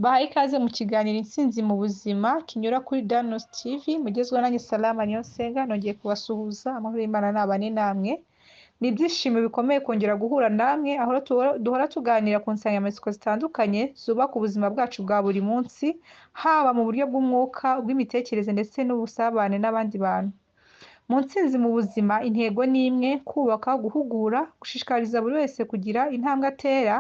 Mbahaye ikaze mu kiganiro Intsinzi mu Buzima kinyura kuri Danos TV, mugezweho nanjye Salama Niyonsenga, nongeye kubasuhuza, amahoro y'Imana nabane namwe. Ni ibyishimo bikomeye kongera guhura namwe, aho duhora tuganira ku nsanganyamatsiko zitandukanye zubaka ubuzima bwacu bwa buri munsi, haba mu buryo bw'umwuka, ubw'imitekerereze ndetse n'ubusabane n'abandi bantu. Mu ntsinzi mu buzima, intego ni imwe: kubaka, guhugura, gushishikariza buri wese kugira intambwe atera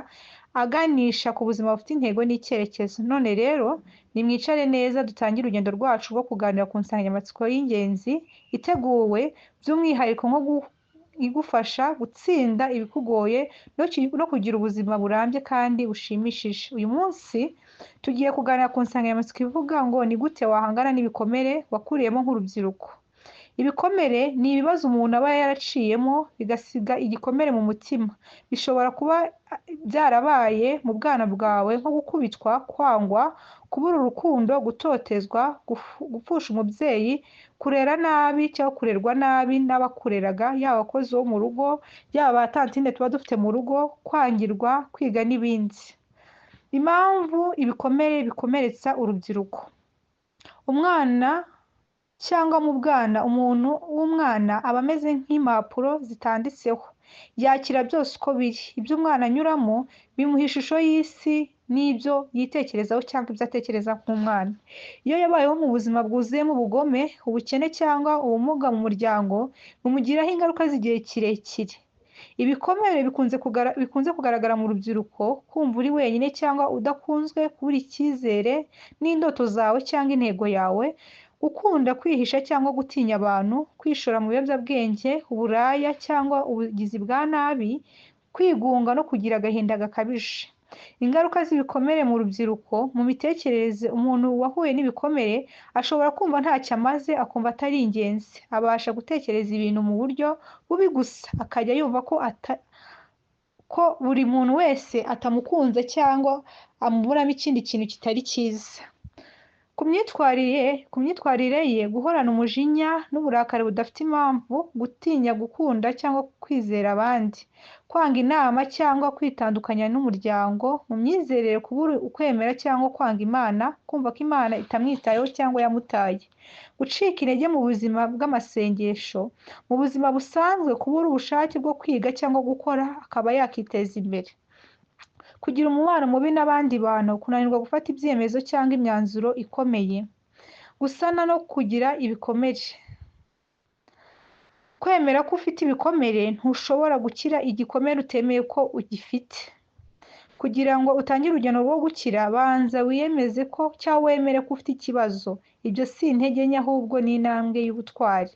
aganisha ku buzima bufite intego n'icyerekezo. None rero nimwicare neza dutangire urugendo rwacu rwo kuganira ku nsanganyamatsiko y'ingenzi iteguwe by'umwihariko nko igufasha gutsinda ibikugoye no kugira ubuzima burambye kandi bushimishije. Uyu munsi tugiye kuganira ku nsanganyamatsiko ivuga ngo ni gute wahangana n'ibikomere wakuriyemo nk'urubyiruko. Ibikomere ni ibibazo umuntu aba yaraciyemo bigasiga igikomere mu mutima. Bishobora kuba byarabaye mu bwana bwawe nko gukubitwa, kwangwa, kubura urukundo, gutotezwa, gupfusha umubyeyi, kurera nabi cyangwa kurerwa nabi n'abakureraga, yaba abakozi bo mu rugo, yaba ba tantine tuba dufite mu rugo, kwangirwa kwiga n'ibindi. Impamvu ibikomere bikomeretsa urubyiruko. Umwana cyangwa mu bwana, umuntu w'umwana aba ameze nk'impapuro zitanditseho, yakira byose uko biri. Ibyo umwana anyuramo bimuha ishusho y'isi n'ibyo yitekerezaho cyangwa ibyo atekereza nk'umwana. Iyo yabayeho mu buzima bwuzuyemo ubugome, ubukene cyangwa ubumuga mu muryango, bimugiraho ingaruka z'igihe kirekire. Ibikomere bikunze kugaragara mu rubyiruko: kumva uri wenyine cyangwa udakunzwe, kubura icyizere n'indoto zawe cyangwa intego yawe, gukunda kwihisha cyangwa gutinya abantu, kwishora mu biyobyabwenge, uburaya cyangwa ubugizi bwa nabi, kwigunga no kugira agahinda gakabije. Ingaruka z'ibikomere mu rubyiruko: mu mitekerereze, umuntu wahuye n'ibikomere ashobora kumva ntacyo amaze, akumva atari ingenzi, abasha gutekereza ibintu mu buryo bubi gusa, akajya yumva ko buri muntu wese atamukunze cyangwa amubonamo ikindi kintu kitari cyiza. Ku myitwarire ye, guhorana umujinya n'uburakari budafite impamvu, gutinya gukunda cyangwa kwizera abandi, kwanga inama cyangwa kwitandukanya n'umuryango, mu myizerere, kubura ukwemera cyangwa kwanga Imana, kumva ko Imana itamwitayeho cyangwa yamutaye, gucika intege mu buzima bw'amasengesho, mu buzima busanzwe, kubura ubushake bwo kwiga cyangwa gukora akaba yakiteza imbere, kugira umubano mubi n'abandi bantu, kunanirwa gufata ibyemezo cyangwa imyanzuro ikomeye, gusana no kugira ibikomere. Kwemera ko ufite ibikomere: ntushobora gukira igikomere utemeye ko ugifite. Kugira ngo utangire urugendo rwo gukira, banza wiyemeze ko cyangwa wemere ko ufite ikibazo. Ibyo si intege nke, ahubwo ni intambwe y'ubutwari.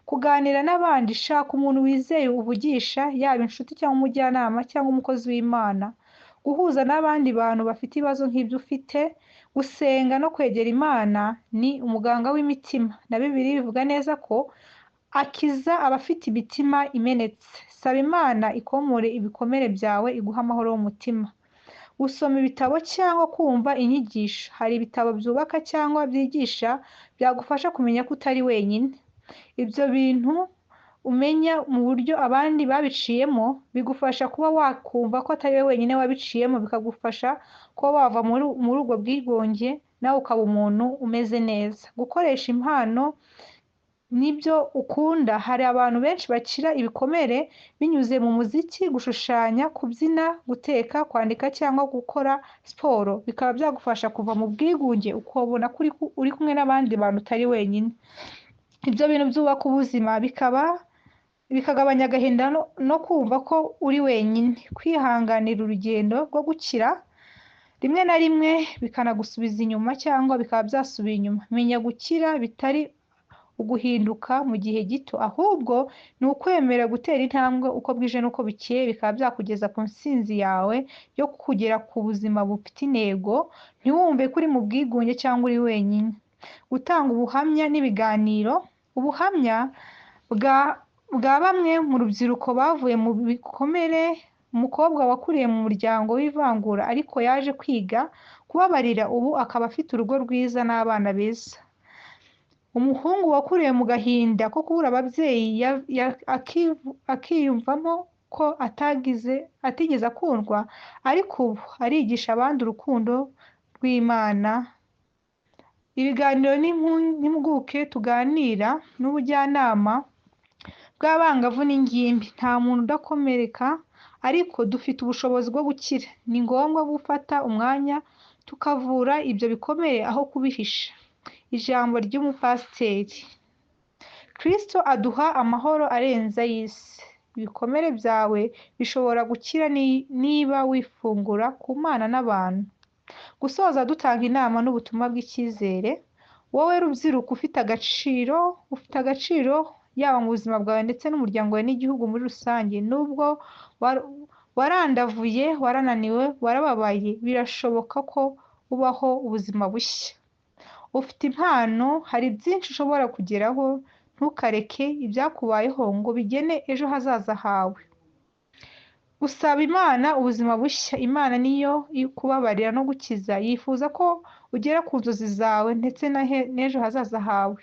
Kuganira n'abandi: shaka umuntu wizeye uvugisha, yaba inshuti cyangwa umujyanama cyangwa umukozi w'Imana. Guhuza n'abandi bantu bafite ibibazo nk'ibyo ufite, gusenga no kwegera Imana ni umuganga w'imitima. Na Bibiliya ibivuga neza ko akiza abafite imitima imenetse. Saba Imana ikomore ibikomere byawe, iguhe amahoro y'umutima. Gusoma ibitabo cyangwa kumva inyigisho: hari ibitabo byubaka cyangwa byigisha byagufasha kumenya ko utari wenyine. Ibyo bintu umenya mu buryo abandi babiciyemo bigufasha kuba wakumva ko atari wowe wenyine wabiciyemo, bikagufasha kuba wava muri ubwo bwigunge nawe ukaba umuntu umeze neza. Gukoresha impano n'ibyo ukunda: hari abantu benshi bakira ibikomere binyuze mu muziki, gushushanya, kubyina, guteka, kwandika cyangwa gukora siporo, bikaba byagufasha kuva mu bwigunge ukabona ko uri kumwe n'abandi bantu, utari wenyine. Ibyo bintu byubaka ubuzima, bikaba bikagabanya agahinda no kumva ko uri wenyine. Kwihanganira urugendo rwo gukira rimwe na rimwe bikanagusubiza inyuma cyangwa bikaba byasubira inyuma. Menya gukira bitari uguhinduka mu gihe gito, ahubwo ni ukwemera gutera intambwe uko bwije n'uko bukeye, bikaba byakugeza ku ntsinzi yawe yo kugera ku buzima bufite intego, ntiwumve ko uri mu bwigunge cyangwa uri wenyine. Gutanga ubuhamya n'ibiganiro: ubuhamya bwa bamwe mu rubyiruko bavuye mu bikomere. Umukobwa wakuriye mu muryango w'ivangura ariko yaje kwiga kubabarira, ubu akaba afite urugo rwiza n'abana beza. Umuhungu wakuriye mu gahinda ko kubura ababyeyi, akiyumvamo ko atigeze akundwa, ariko ubu arigisha abandi urukundo. rw'Imana. Ibiganiro n'impuguke tuganira n'ubujyanama bw'abangavu n'ingimbi. Nta muntu udakomereka, ariko dufite ubushobozi bwo gukira. Ni ngombwa gufata umwanya tukavura ibyo bikomere aho kubihisha. Ijambo ry'umupasiteri. Kristo aduha amahoro arenze ay'isi. Ibikomere byawe bishobora gukira niba wifungura ku Mana n'abantu. Gusoza dutanga inama n'ubutumwa bw'icyizere. Wowe rubyiruko ufite agaciro, ufite agaciro yaba mu buzima bwawe ndetse n'umuryango wawe n'igihugu muri rusange. Nubwo warandavuye, warananiwe, warababaye, birashoboka ko ubaho ubuzima bushya. Ufite impano, hari byinshi ushobora kugeraho, ntukareke ibyakubayeho ngo bigene ejo hazaza hawe. Gusaba Imana ubuzima bushya. Imana niyo ikubabarira no gukiza, yifuza ko ugera ku nzozi zawe ndetse n'ejo hazaza hawe.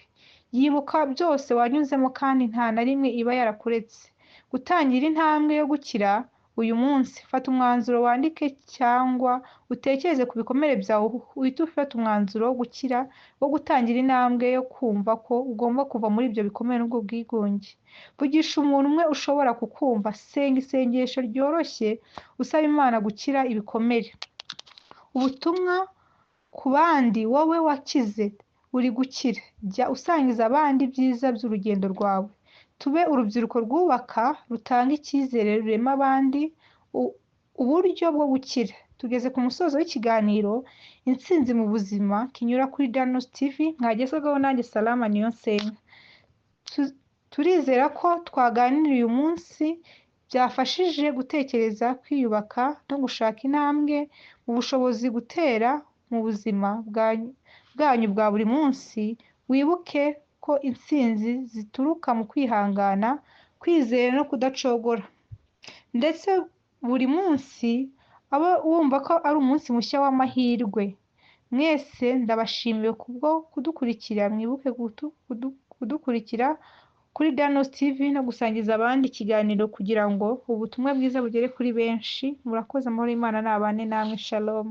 Yibuka byose wanyuzemo kandi nta na rimwe iba yarakuretse. Gutangira intambwe yo gukira uyu munsi, fata umwanzuro wandike cyangwa utekereze ku bikomere byawe, uhite ufata umwanzuro wo gukira, wo gutangira intambwe yo kumva ko ugomba kuva muri ibyo bikomere n'ubwo bwigunge. Vugisha umuntu umwe ushobora kukumva, senga isengesho ryoroshye usaba Imana gukira ibikomere. Ubutumwa ku bandi: wowe wakize, uri gukira, jya usangiza abandi ibyiza by'urugendo rwawe. Tube urubyiruko rwubaka, rutanga icyizere, rurema abandi uburyo bwo gukira. Tugeze ku musozo w'ikiganiro Intsinzi mu buzima kinyura kuri Danos TV, mwagezweho nanjye Salama Niyonsenga. Turizera ko twaganiriye uyu munsi byafashije gutekereza, kwiyubaka no gushaka intambwe mu bushobozi gutera mu buzima bwanyu bwa buri munsi. Wibuke ko intsinzi zituruka mu kwihangana, kwizera no kudacogora. Ndetse buri munsi aba wumva ko ari umunsi mushya w'amahirwe. Mwese ndabashimiye kubwo kudukurikira, mwibuke kudukurikira kuri Danos TV no gusangiza abandi ikiganiro kugira ngo ubutumwa bwiza bugere kuri benshi. Murakoze, amahoro y'Imana nabane namwe. Shalom.